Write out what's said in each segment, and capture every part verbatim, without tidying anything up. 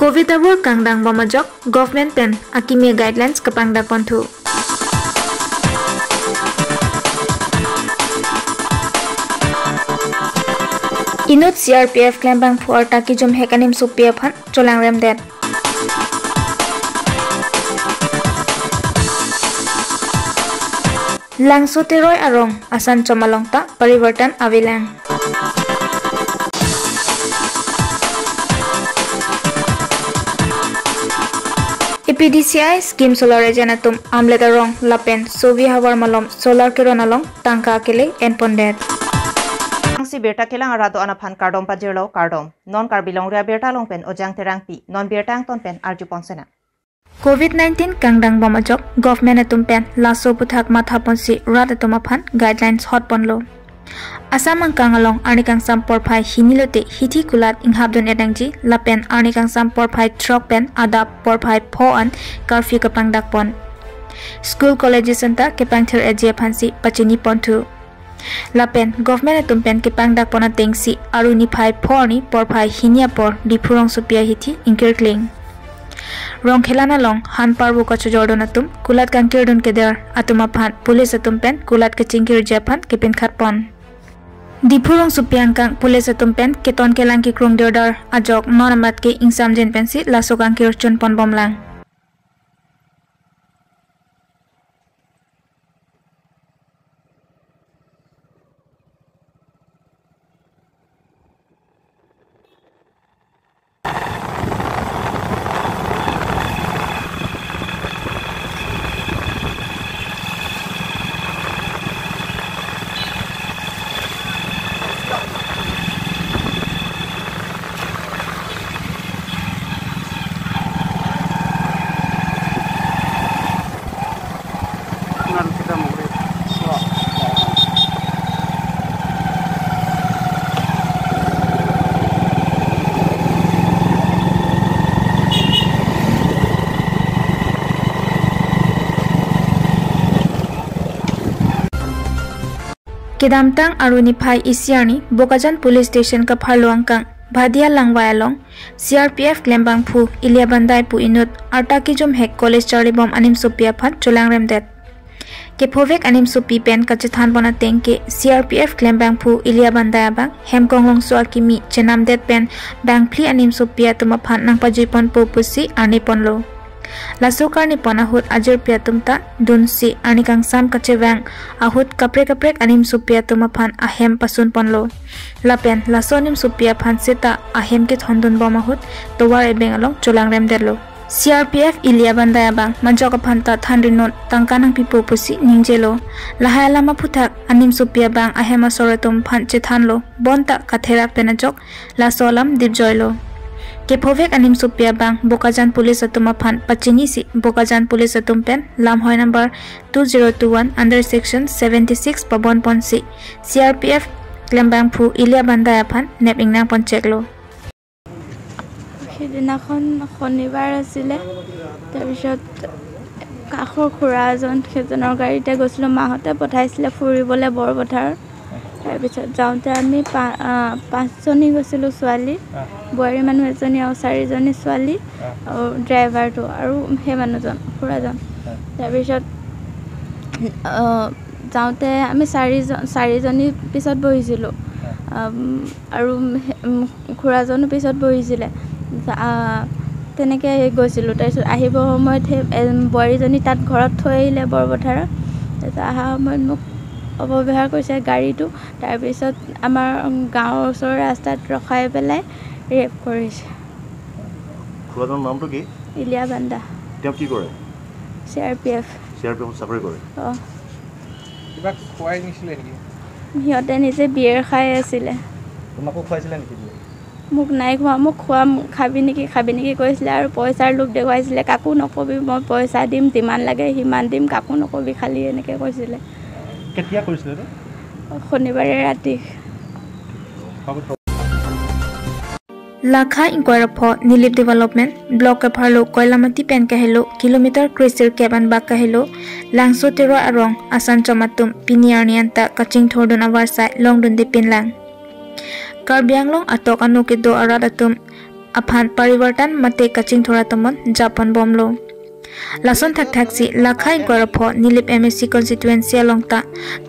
Covid avur kangdang bom ajok, government pen akimi guidelines kepangdak ponthu. Inut C R P F klembangphu arta kijumhek animsopi aphan cholangremdet. Langso Teroi arong asan chom along ta parivartan avelang. A P D C I scheme solar agent atum Amlet arong lapen Sovi havar malom solar keron along tangka kele enpondet. Angsi birta kelang arat do-an aphan kardom pajirlo, kardom. Non Karbi Longri Abirta along pen Ojang Terangpi, non birta angton pen arjupon sena. Covid nineteen kangdang bom ajok, government atum pen laso aputhak mathaponsi rat atum aphan guidelines hotponlo. Assam angkang along arni kangsam porphai hini lote hithi kulat inghapdun-et nangji lapen arni kangsam porphai throk pen adap porphai pho an curfew kepangdakpon. School colleges anta kepangthir-etji aphansi pachiniponthu. Lapen government atum pen kepangdakpon atengsi Aru niphai pho arni porphai hini apor Diphu rongsopi ahithi ingkirkling. Rongkhelan along han parvo kachojordun atum kulat kangkirdun keder atum aphan police atum pen kulat kachingkirji aphan kepinkhatpon. Diphu rongsopi angkang police atum pen keton kelang kekrung dirdar ajok non amat ke ingsamjin pensi laso kangkir chunponbomlang. Kedamtang Aru niphai isi arni Bokajan Police Station kapharlo angkang Bhadia Langvai along C R P F klembangphu Ilia Bandai pu inut arta kijumhek college charlibom animsopi aphan cholangremdet. Kephovek animsopi pen kachethanpon ateng ke C R P F klembangphu Ilia Bandai abang hem konglongso akimi chenamdet pen bangphli animsopi atum aphan nangpajuiponpo pusi arniponlo. Laso karnipon ahut ajirpi atum ta dunsi arni kangsam kachevang ahut kaprek kaprek animsopi atum aphan ahem pasunponlo. Lapen laso animsopi aphan seta ahem kethondunbom ahut tovar ebeng along cholangremdetlo. C R P F Ilia Bandai abang majok aphan ta thanrinot tangka nangpipo pusi ningjelo. Lahai alam aphuthak animsopi abang ahem asor atum aphan chethanlo. Bonta katherak pen ajok laso alam dipjoilo. Kephovek animsopi abang Bokajan Police atum aphan pachinisi Bokajan Police atum pen lamhoi number two zero two one under section seventy six pabonponsi C R P F klembangphu Ilia Bandai aphan nep ingnangponcheklo. সিদিনাখন শনিবাৰ আছিলে। তাৰপিছত কাষৰ খুৰা এজন, সেইজনৰ গাড়ীতে গৈছিলোঁ। মাহঁতে পঠাইছিলে ফুৰিবলৈ বৰপথাৰ। তাৰপিছত যাওঁতে আমি পা-, আ, পাঁচজনী গৈছিলোঁ ছোৱালী, আহ। বোৱাৰী মানুহ এজনী আৰু চাৰিজনী ছোৱালী, আহ। আৰু ড্ৰাইভাৰটো আৰু সেই মানুহজন, খুৰাজন। আহ। তাৰপিছত, আ, যাওঁতে আমি চাৰিজন, চাৰিজনী পিছত বহিছিলোঁ। আহ। আম, আৰু সেই, উম, খুৰাজনো পিছত বহিছিলে। আহ, তেনেকে গৈছিলোঁ। তাৰপিছত আহিবৰ সময়ত সেই, এম, বোৱাৰীজনী তাত ঘৰত থৈ আহিলে বৰপথাৰত। তাৰপিছত অহা সময়ত মোক অপব্যৱহাৰ কৰিছে গাড়ীটো। তাৰপিছত আমাৰ গাঁৱৰ ওচৰৰ ৰাস্তাত ৰখাই পেলাই ৰেপ কৰিছে। খুৰাজনৰ নামটো কি? ইলিয়া বান্দা। তেওঁ কি কৰে? চি আৰ পি এফ। চি আৰ পি এফত চাকৰি কৰে? অ। কিবা খুৱাই নিছিলে নেকি? সিহঁতে নিজে বিয়েৰ খাই আছিলে। তোমাকো খুৱাইছিলে নেকি বিয়েৰ? মোক নাই খোৱা, মোক খোৱা, খাবি নেকি, খাবি নেকি কৈছিলে আৰু পইচাৰ লোভ দেখুৱাইছিলে। কাকো নকবি, মই পইচা দিম, যিমান লাগে সিমান দিম, কাকো নকবি খালি, এনেকে কৈছিলে। কেতিয়া কৰিছিলে এইটো? শনিবাৰে ৰাতি। খোৱা বোৱা Lakha ingkoi ra pho Nilip Development Block kapharlo Koilamati pen kahelo kilometer kresirkep an bak kahelo Langso Teroi arong asan chom atum pini arni anta kachingthurdun avarsai longdundepinlang. Karbi Anglong atok ano kedo arat atum aphan parivartan mate kachingthur atomon japon bomlo. Lason thakthaksi lakha ingkoi ra pho Nilip M A C constituency along ta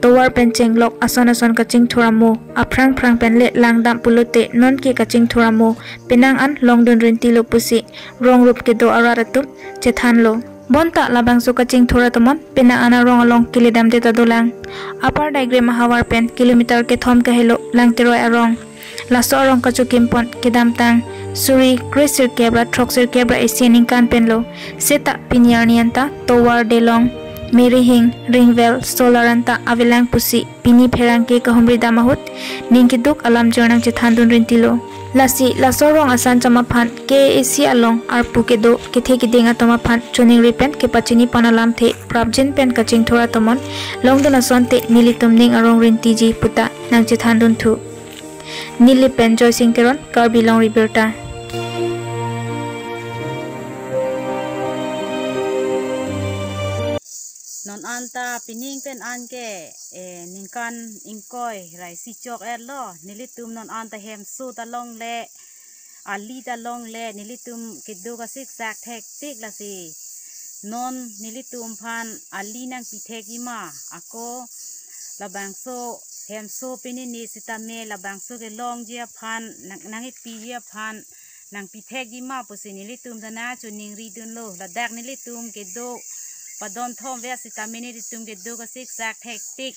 tovar pen chenglok ason ason kachingthur amo aphrang phrang pen le langdam pulote nonke kachingthur amo penang an longdun rintilo pusi rong rup kedo arat atum chethanlo. Bonta labangso kachingthur atomon penang an arong along keledamde ta dolang. Upper Daigrem ahavar pen kilometer kethom kahelo Langteroi arong. Laso arong kachokimpon kedamtang suri kre sirkep ra throksirkep ra isi aningkan penlo. Seta pini arni anta tovar, delong, merihing, ringwell, solar anta avelang pusi pini pherangke kahumri dam ahut ning keduk alam jornang chethandun rintilo. Lasi laso arong asan cham aphan K A A C along arpu kedo kethe kiding atum aphan choningri pen kepachini pon alamthe prapjin pen kachingthur atomon longdun asonte nelitum ning arong rintiji puta nangchethandunthu. Nilip pen Joysing Teron, Karbi Longri Abirta. Non anta pining pen anke, eh, ningkan ingkoi ra isi chok-etlo, nelitum non anta hemso ta longle, ali ta longle, nelitum kedo kasiksak thektik lasi. Non nelitum aphan ali nangpithekji ma, ako labangso hemso pinini sitame labangso kelongji aphan, nang, nangkepiji aphan, nangpithekji ma pusi nelitum ta nangchoningridunlo. Ladak nelitum kedo padon thom ve sitame nelitum kedo kasiksak thektik.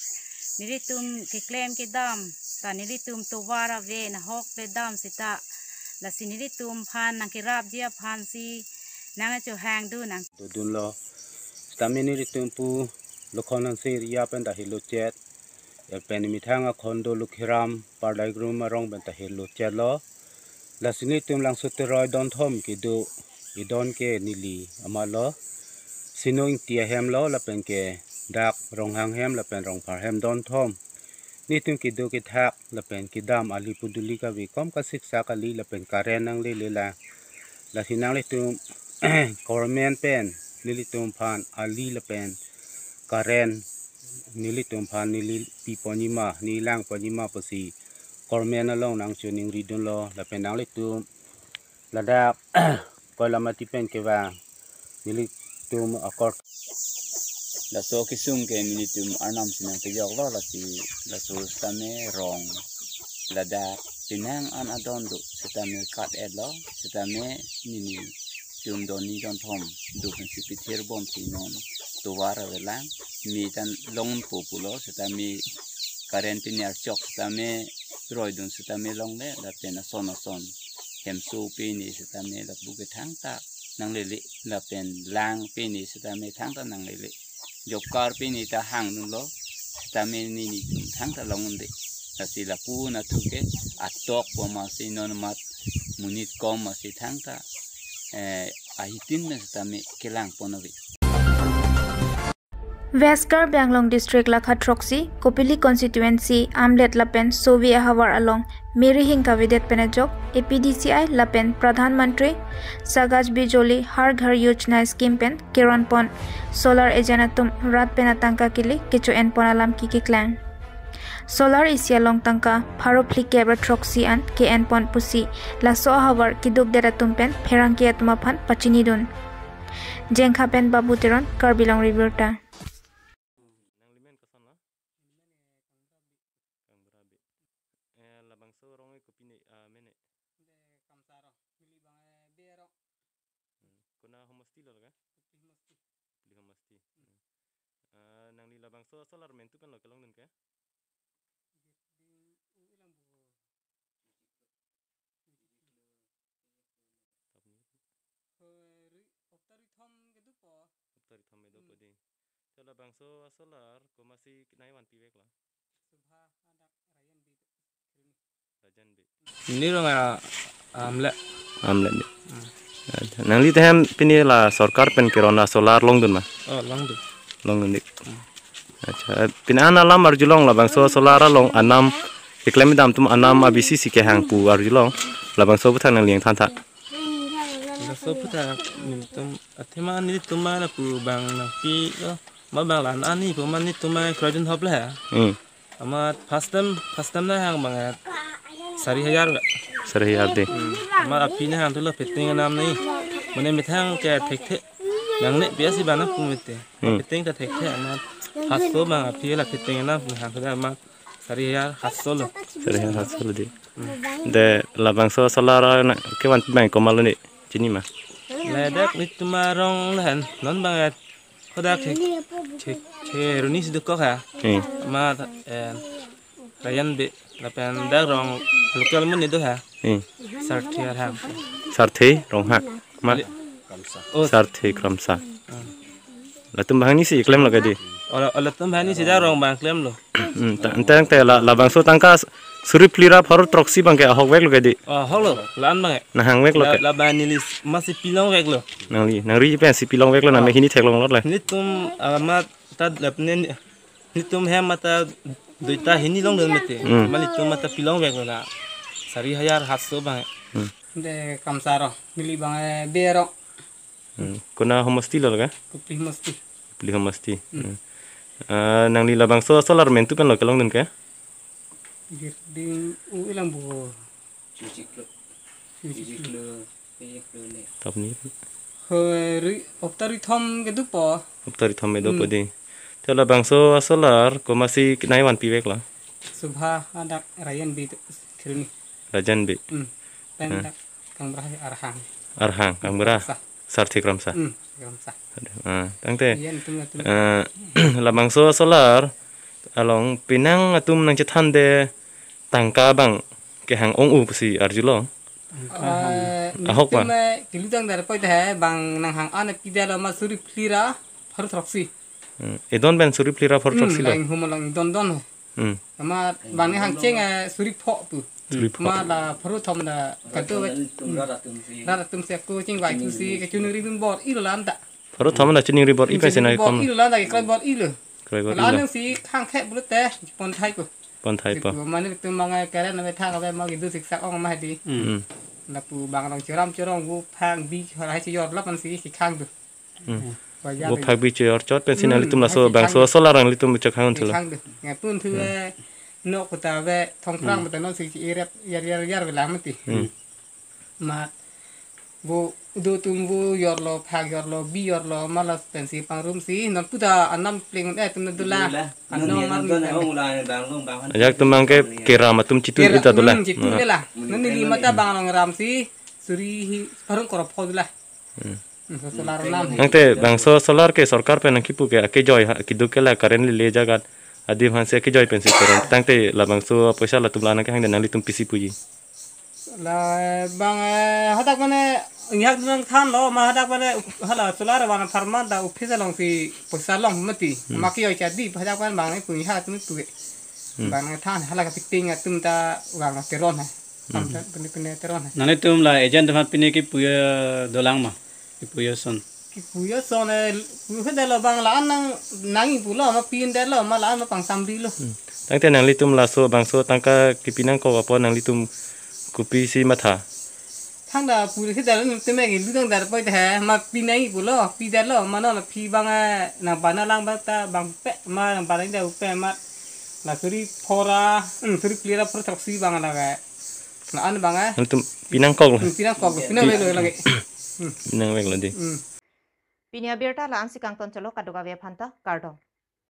Nelitum keklem kedam ta nelitum tovar ave nahok ledam seta. Lasi nelitum aphan nangkerapji aphansi nangchohangdun nang. Dodunlo. Sitame nelitum pu Lokhon Hanse area pen ta helo chet. Lapen methang akhondo Lukhiram, Upper Daigrem arong pen ta helo chetlo. Lasi nelitum Langsoteroi don thom kedo, idon ke neli amatlo. Sino Ingti ahemlo, lapen ke dak Ronghang hem, lapen Rongphar hem don thom. Nelitum kedo kethak, lapen kedam ali puduli kave kom kasiksak kali, lapen current nanglelelang. Lasi nanglitum government pen nelitum aphan ali lapen current nelitum aphan neli piponji ma, neli langponji ma pusi government along nangchoningridunlo. Lapen nanglitum ladak Koilamati pen kevang nelitum akor. Laso kesung ke nelitum arnam si nangkejoklo, lasi laso sitame rong ladak penang an adon do sitame kat-etlo, sitame nelitum donni don thom do pensi pithirbomsi non tovar avelang, me ta longpo pulo, sitame current pini archok sitame roidun sitame longle, lapen ason ason hemso pini sitame lapu ke thangta nanglele, lapen lang pini sitame thangta nanglele. Job card pini ta hangdunlo, sitame nelitum thangta longdunde. Lasi lapu nathu ke atok po masi non mat monit kom masi thangta, eh, ahitin pen sitame kelangpon ave. West Karbi Anglong District lakha throksi, Kopili Constituency, Amlet lapen Sovi ahavar along merihing kavedet pen ajok, A P D C I lapen Pradhan Mantri Sahaj Bijoli Har Ghar Yojana scheme pen keronpon solar agent atum rat pen atangka kili kecho-enpon alam kikeklang. Solar isi along tangka pharo phlikep ra throksi an ke-enpon pusi laso ahavar kedukdet atum pen pherangke atum aphan pachinidun. Jengkha pen Babu Teron, Karbi Longri Abirta. Nanglimen kosonlo? Kangbura Bey. Eh, labangso arong ke kopine, ah, mene? Ante Kamsaro, Milibang, eh, Bey arong. Hmm. Kona homosti lo ka? Kopili homosti. Kopili homosti. Hmm. Ah, nangli labangso solar mentu pen lo kelongdun ke? Ding, u ilang bu. Hoi, rui, hopta rui thom kedo po. Hopta rui thom kedo po ding. Hmm. Te labangso solar komatsi nangvanpi veklo? Subha adak Rajan Bey. Rajan Bey. Neli rong a, Amlet. Amlet Bey. Hmm. Acha, nangli ta hem pini la sorkar pen keron a solar longdun ma? Oh, longdun. Longdun dik. Hmm. Acha, pini an alam arjulong labangso solar along anam keklem kedam atum anam abisi si kehang pu arjulong, labangso aputhak nangli nangthan tha. Labangso aputhak nelitum athema nelitum ma lapu abang nangpi, oh, ma abang la an-an ni pu ma nelitum ma kroidun hop le ha. Hmm. Amat first time, first time nahang abang, eh, sari hajar ka. Sari hajar de. Hmm. Amat aphi nang hangthulo, pheting anam nai. Mane methang ke thekthe. Nangne biasi bana pumete. Hmm. Pheting ta thekthe amat. Haso bang aphi la pheting anam hangthulo amat sari hajar haso lo. Sari hajar haso lo de. Hmm. De labangso asolar na kevan bang komatlo ne, chini ma? Ladak nelitum arong lahen non bang et. Hadak che che che runi si dokok ha. Hmm. Amat, eh, Rayan Bey, lapen dak rong local amonit do ha. Hmm. Sarthe Arhang. Sarthe Ronghang. Ma. Oh. Sarthe Kramsa. Hmm. Latum bang hini si klemlo ke de. Ola, ola latum bang hini si dak rong bang klemlo. Hmm, ta-, tangte la, labangso tangka suri phli ra pharo throksi bang ke ahok veklo ke de. Oh, ahok lo, la-an bang ke. Nang hang veklo ke. La, la bang neli masi pilong veklo. Nangli, nangri pen si pilong veklo, nang Oh. me hini theklong lot le. Nelitum amat ta lapen nelitum hem mata duita hini longdun mete. Hmm. Amat nelitum mata pilong veklo la. Sari hajar haso bang. Hmm. De Kramsa ro, neli bang, eh, Bey ro. Hmm. Kona homosti lo ke? Kopili homosti. Kopili homosti. Hmm. Hmm. Ah, nangli labangso asolar mentu penlo kelongdun ke? Girding u ilang bu. Chuchiklo. Chuchiklo. Chuchiklo. Tap ni. Hoi, rui, hopta rui thom kedopo. Hopta rui thom kedopo Hmm. de. Te labangso asolar komatsi nai vanpi veklo? Subha hadak Rayan Bey tu, kiri ni. Rayan Bey. Hmm. Pen Hmm. dak Kangbura Arhang. Arhang, Kangbura. Kramsa. Sarthe Kramsa. Hmm, Kramsa. Aduh, ah, tangte, Iya, nelitum, nelitum. Eh, labangso asolar along penang atum nangchethan de tangka bang kehang ong-u pusi arjulo. Eh, Ahok nelitum, bang. Eh, kelutang dar poi te bang nang hang an pidetlo ma suri phli ra pharo throksi. Hmm. Edon pen suri phli ra pharo Hmm, throksi lo. Lang hum lang don don. Hmm. Amat bang ni hang cheng, eh, suri pho pu. Suri pho. Ma la pharo thom da kado ve. Rat atum si ako chingvai thu si kachuningri bor-ilo la-an ta. Pharo thom da chuningri bor-i pen si nang Bor-ilo la-an ta, kekrai bor-ilo. Kekrai bor-ilo. La-an si khang khe pulote pon thai ko. Pon thai po. Mane tu mangai keren na thang ave ma kedo siksak ong ma di. Hmm. Lapu bang rong choram chorong vo phang bi hora hai chijor lapan si kekhang tu. Hmm. Vo phak bi chor chot pen si Hmm, nanglitum laso hai bangso kekhang. Solar nanglitum chok hang thulo. Kekhang tu. Ngai pun thu Hmm. ve nok kuta ve thongphrang Hmm. mata non si irep yar yar yar ve lam mati. Hmm. Ma vo do atum vo yorlo, phak yorlo, bi yorlo, ma la pen si pangrum si non puta anam pling eh atum dolang. Dolang. Anam Non mar non non. Ajak atum bang ke keram atum chitu Kera, ita dolang. Hmm, chitu Hmm. dolang. Non neli mata bang long ram si suri hi parung korop ho dolang. Hmm. Hmm, so solar nam. Tangte bangso solar ke sorkar pen nangkipu ke akejoi ha, kiduk ke la current lele jagat adim hansi akejoi pen si current. Tangte labangso poisa latum la nang kehang de nanglitum pisi puji. La bang, eh, hadak mane ngiak nang thanlo ma hadak mane up-, hala solar wan pharman da office along si poisa long mati. Hmm. Ma kejoi chadi hadak mane bang ni punya atum tu. Hmm. Bang than hala ka fitting atum ta bang teron ha. Hmm. Atum ta pine pine teron ha. Nanglitum la agent teman pine kipu dolang ma. Kipu ason. Kipu ason, eh, pu he dalo bang la-an nang nangji pulo, ma pidetlo, ma la-an ma pangsamrilo. Hmm. Tangte nanglitum laso bangso tangka kipi nangkok apot nanglitum kopisi matha. Thangta pu he dalo nelitum ke lutang dar poi te ma pi nangji pulo, pidetlo, ma non la phi bang, eh, nang bana lang bang ta bang pe, ma nang bana da pe ma la suri phora, hmm, suri phli ra phora throksi bang la ke. La-an bang, eh. Nanglitum pi nangkok lo. Hmm, pi nangkok, pi nangveklo lagi. Hmm. Pi nangveklo de. Hmm. Pini abirta la-an si kangton cholo kadokave aphanta, kardom.